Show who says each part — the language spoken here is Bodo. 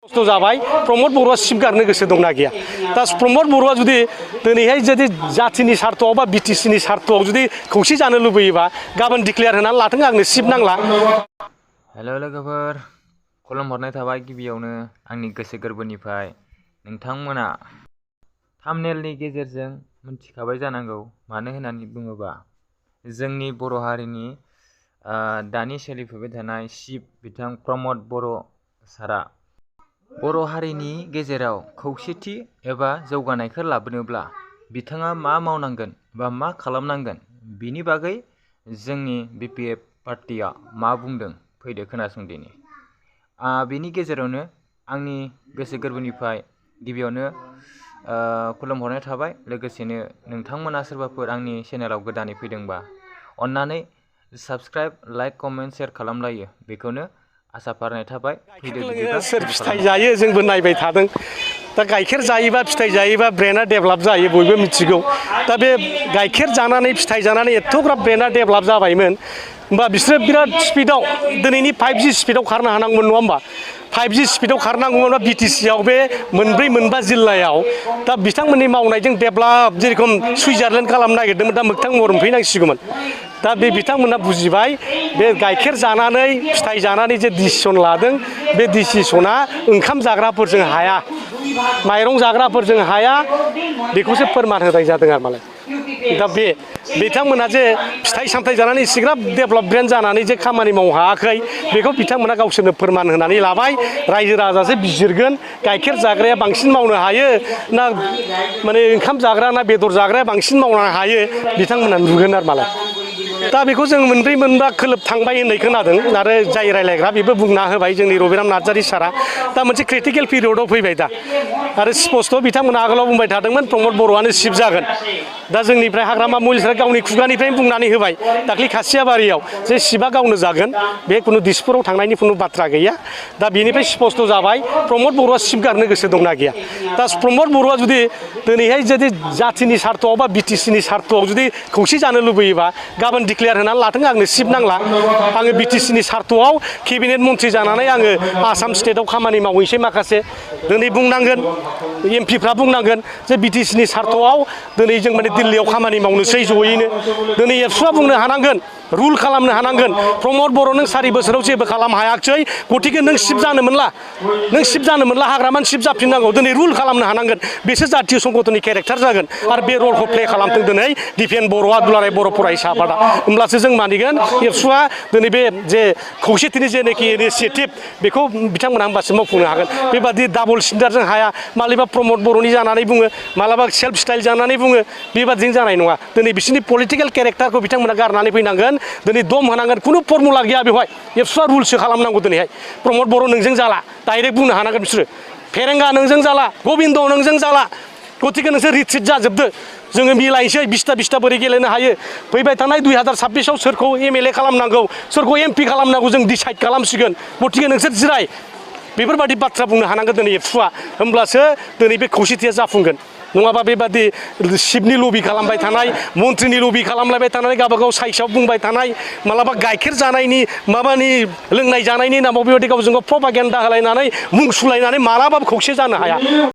Speaker 1: खस्थ' जाबाय प्रमद बर'आ सिबगारनो गोसो दंना गैया दा प्रमद बर'आ जुदि दिनैहाय जुदि जाथिनि सार्थ'आव बा बिटिसिनि सार्थ'आव जुदि खौसे जानो लुबैयोबा गाबोन डिक्लेयार होनानै लाथों आंनो सिब नांला।
Speaker 2: हेल' लोगोफोर, खुलुमहरनाय थाबाय गिबियावनो आंनि गोसो गोरबोनिफ्राय। नोंथांमोना थाम्बनेलनि गेजेरजों मिथिखाबाय जानांगौ, मानो होननानै बुङोबा जोंनि बर' हारिनि दानि सोलिफुबाय थानाय चिफ बिथां प्रमद बर' सारा बर' हारिनि गेजेराव खौसेथि एबा जौगानायखौ लाबोनोब्ला बिथाङा मा मावनांगोन बा मा खालामनांगोन बिनि बागै जोंनि BPF पार्टिया मा बुंदों फैदो खोनासंदिनि। बेनि गेजेरावनो आंनि गोसो गोरबोनिफ्राय गिबियावनो खुलुमहरनाय थाबाय। लोगोसेनो नोंथांमोना सोरबाफोर आंनि चेनेलाव गोदानै फैदोंबा अन्नानै साबस्क्राइब, लाइक, कमेन्ट, शेयार खालामलायो, बेखौनो आसा फारिनाय थाबाय।
Speaker 1: सोर फिथाइ जायो जोंबो नायबाय थादों। दा गाइखेर जायोबा फिथाइ जायोबा ब्रेना डेभेलप जायो बयबो मिथिगौ। दा बे गाइखेर जानानै फिथाइ जानानै एथ'ग्राब ब्रेना डेभेलप जाबायमोन होमबा बिसोरो बिराद स्पिडआव दिनैनि 5G स्पिडआव खारनो हानांगौमोन नङा होमबा? 5G स्पिडआव खारनांगौमोनबा BTCआव बे मोनब्रै मोनबा जिल्लायाव दा बिथांमोननि मावनायजों डेभेलप जेरेखम सुइजारलेण्ड खालामनो नागिरदोंमोन दा मोगथां महर मोनफैनांसिगौमोन। दा बे बिथांमोना बुजिबाय बे गाइखेर जानानै फिथाइ जानानै जे डिसिसन लादों बे डिसिसना ओंखाम जाग्राफोरजों हाया, माइरं जाग्राफोरजों हाया, बेखौसो फोरमान होनाय जादों आरो मालाय। दा बे बिथांमोना जे फिथाइ सामथाइ जानानै इसिग्राब डेभेलपमेन्ट जानानै जे खामानि मावनो हायाखै बेखौ बिथांमोना गावसोरनो फोरमान होनानै लाबाय। रायजो राजासो बिजिरगोन गाइखेर जाग्राया बांसिन मावनो हायो ना माने ओंखाम जाग्रा ना बेदर जाग्राया बांसिन मावनो हायो बिथांमोना नुगोन आरो मालाय। दा बेखौ जों मोनब्रै मोनबा खोलोब थांबाय होननाय खोनादों आरो जाय रायलायग्रा बेबो बुंना होबाय जोंनि रबिराम नार्जारि सारा। दा मोनसे क्रिटिकेल पिरियडआव फैबाय दा आरो स्पस्ट' बिथांमोना आगोलाव बुंबाय थादोंमोन प्रमद बर'आनो चिफ जागोन। दा जोंनिफ्राय हाग्रामा महिलारिया गावनि खुगानिफ्रायनो बुंनानै होबाय दाख्लै खासियाबारियाव जे चिफआ गावनो जागोन, बे खुनु दिसपुराव थांनायनि खुनु बाथ्रा गैया। दा बेनिफ्राय स्पस्ट' जाबाय प्रमद बर'आ चिफ गारनो गोसो दंना गैया। दा प्रमद बर'आ जुदि दिनैहाय जुदि जाथिनि सार्थ'आव बा बिटिसिनि सार्थ'आव जुदि खौसे जानो लुबैयोबा गाबोन डिक्लेयार होनानै लाथों आंनो चिफ नांला। आङो BTCनि सार्थ'आव केबिनेट मन्थ्रि जानानै आङो आसाम स्टेटआव खामानि मावहैसै माखासे। दिनै बुंनांगोन MP फ्रा बुंनांगोन जे BTCनि सार्थ'आव दिनै जों माने दिल्लीयाव खामानि मावनोसै जयैनो। दिनै एबसुआ बुंनो हानांगोन, रुल खालामनो हानांगोन प्रमद बर' नों 4 बोसोराव जेबो खालामनो हायाखिसै, गतिके नों चिफ जानो मोनला, नों चिफ जानो मोनला, हाग्रामानि चिफ जाफिननांगौ। दिनै रुल खालामनो हानांगोन, बेसो जातीय संगठननि केरेक्टार जागोन आरो बे रलखौ प्ले खालामथों दिनै दिपेन बर'आ दुलाराय बर' फरायसा आफादा। होमब्लासो जों मानिगोन एबसुआ दिनै बे जे खौसेथिनि जेनाखि इनिसियेटिभ बेखौ बिथांमोना होमबासो मावफुंनो हागोन। बेबादि डाबल स्टेन्डार्डजों हाया, मालाबा प्रमद बर'नि जानानै बुङो, मालाबा सेल्फ स्टाइल जानानै बुङो, बेबादिजों जानाय नङा। दिनै बिसोरनि पलिटिकेल केरेक्टारखौ बिथांमोना गारनानै फैनांगोन, दिनै दम होनांगोन। खुनु फर्मुला गैया बेवहाय, एबसुआ रुलसो खालामनांगौ। दिनैहाय प्रमद बर' नोंजों जाला डाइरेक्ट बुंनो हानांगोन बिसोरो, फेरेंगा नोंजों जाला, गबिन्द नोंजों जाला, गतिके नोंसोर रिट्रिट जाजोबदो, जोङो मिलायनोसै 20ता बोरै गेलेनो हायो। फैबाय थानाय 2026आव सोरखौ MLA खालामनांगौ, सोरखौ MP खालामनांगौ जों डिसाइड खालामसिगोन। गतिके नोंसोर जिराय, बेफोरबादि बाथ्रा बुंनो हानांगोन दिनै एबसुआ, होमब्लासो दिनै बे खौसेथिया जाफुंगोन। नङाबा बेबादि चिफनि लबि खालामबाय थानाय, मन्थ्रिनि लबि खालामलायबाय थानानै गावबागाव साइसआव बुंबाय थानाय, मालाबा गाइखेर जानायनि माबानि लोंनाय जानायनि नामाव बेबायदि गावजों गाव प्रपागेन्डा होलायनानै मुं सुलायनानै मालाबाबो खौसे जानो हाया।